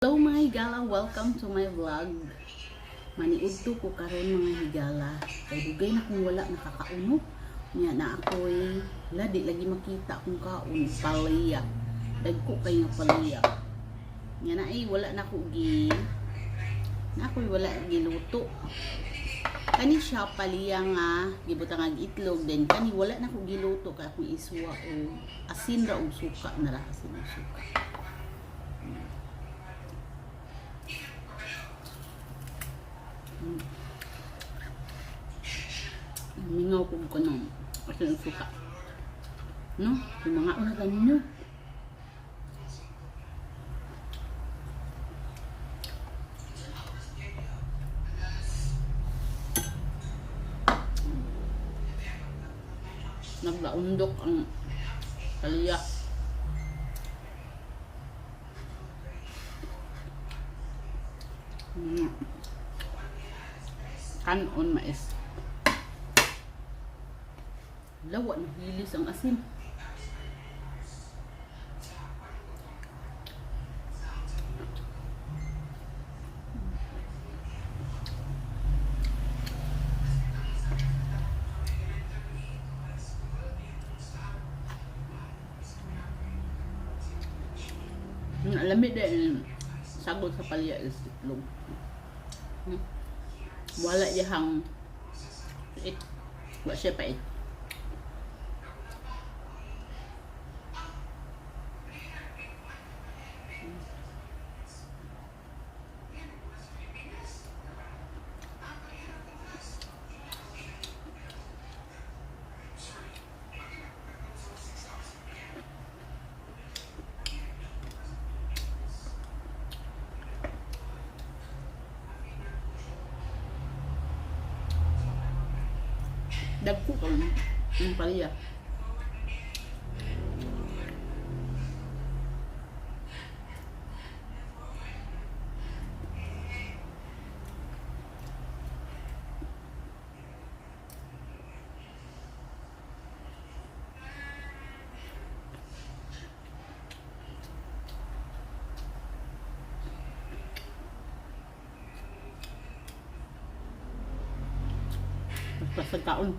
Hello, mga higala, welcome to my vlog. Maniudto ko karon, mga higala. Kay dugay na kung wala nakakauno. Nya na ako'y la, di lagi makita akong kaon palaya. Dagko kay nga palaya. Nya na ay wala na ko gi na ako'y wala giluto. Kani siya palaya nga gibutang ag itlog, then kani wala na ko giluto kay akong isuwa og asin ra ug suka na ra, asin ug suka. Mingaw ko ko nung asin ug suka. No? Yung mga una ganyo. Naglaundok ang palaya. Kanon mais. Lawa na hilis ang asin. Lami din sagol sa palya is itlog. Wala iyahang it. Wa siya pait. Dagko ka ang palya. Basta sa kaon.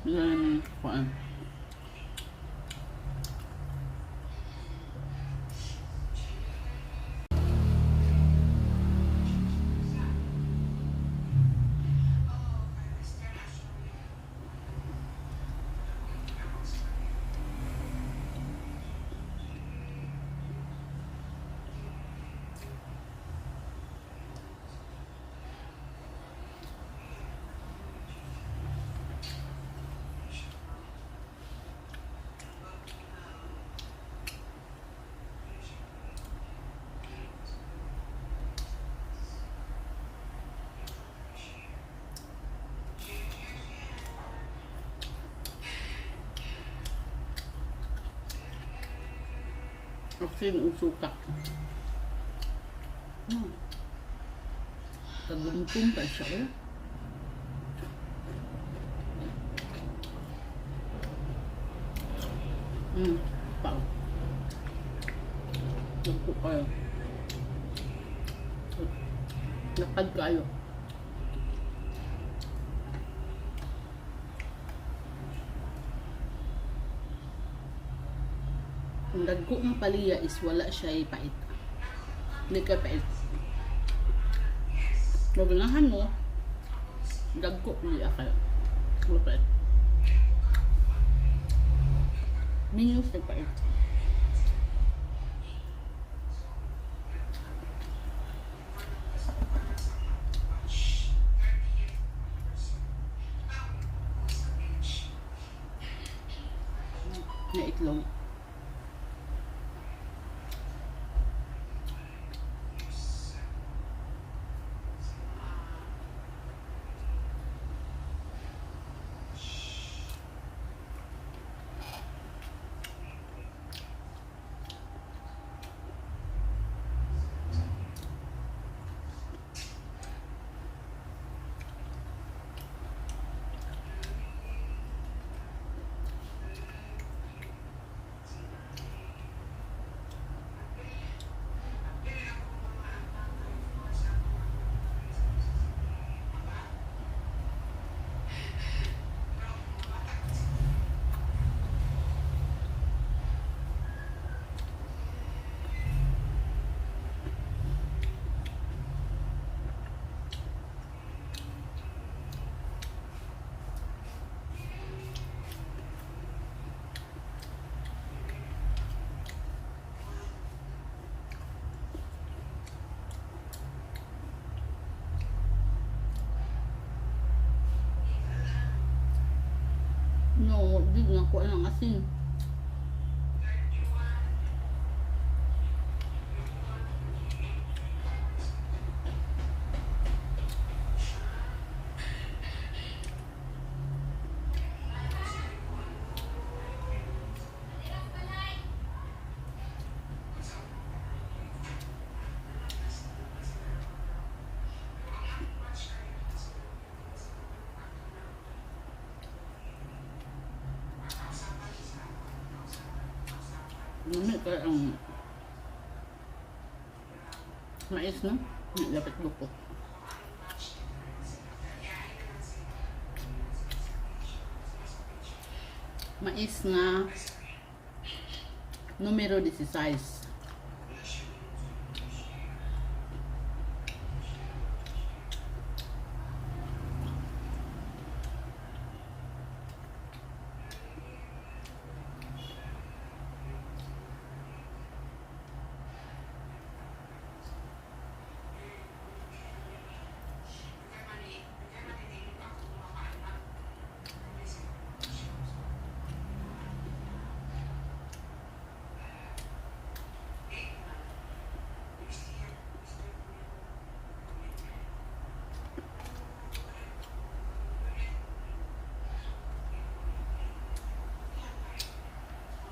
Yan, kuan. Asin ug suka. Kagumtum pa siya, oh. Pa. Dagko kayo. Lakad kayo. Ang dagko ng palya is wala siya pait. Hindi ka pait. Maganahan mo, dagko niya kayo. Wala pait. Minus na pait. Na itlog. No, di nga ko ang asin. Lami kay ang mais, no? Dapat buko. Mais nga numero 16.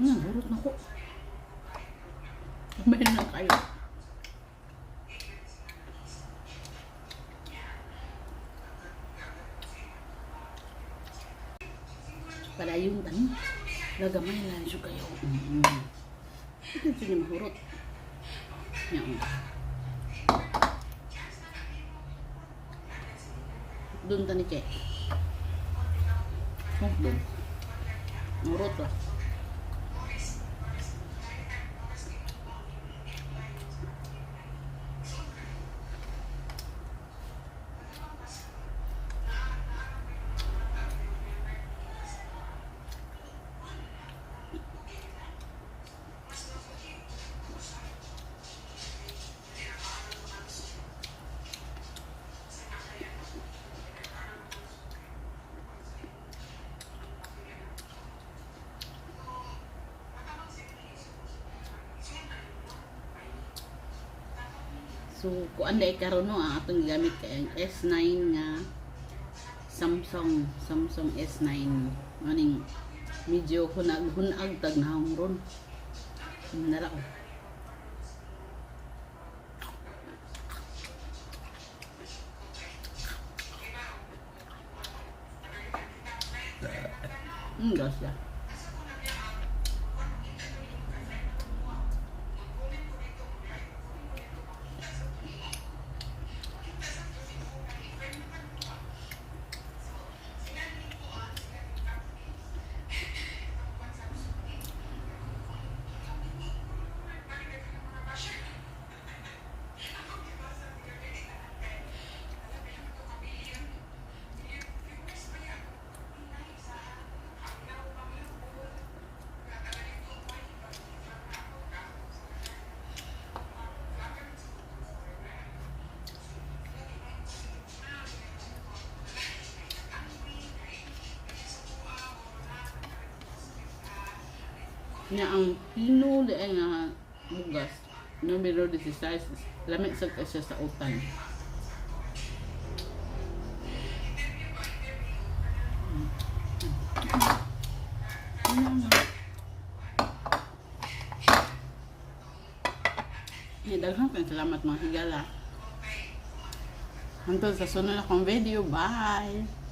Hurot na ko. Kumain na kayo. Padayon tani. Lagamay lang siya kayo. Ito siya mahurot. Yan. Doon tani kay. Oh, doon. Hurot lah. So, kuan dai karon, no, ang atong gigamit kay ang S9 nga Samsung, Samsung S9. Aning medyo hunag-hunag tag nahong ron. Nara ko. Gas ya. Nya ang pino di ay nga bugas numero 16, lami sa kay siya sa utan. Ni daghan kayong salamat, mga higala. Hangtod sa sunod akong video. Bye!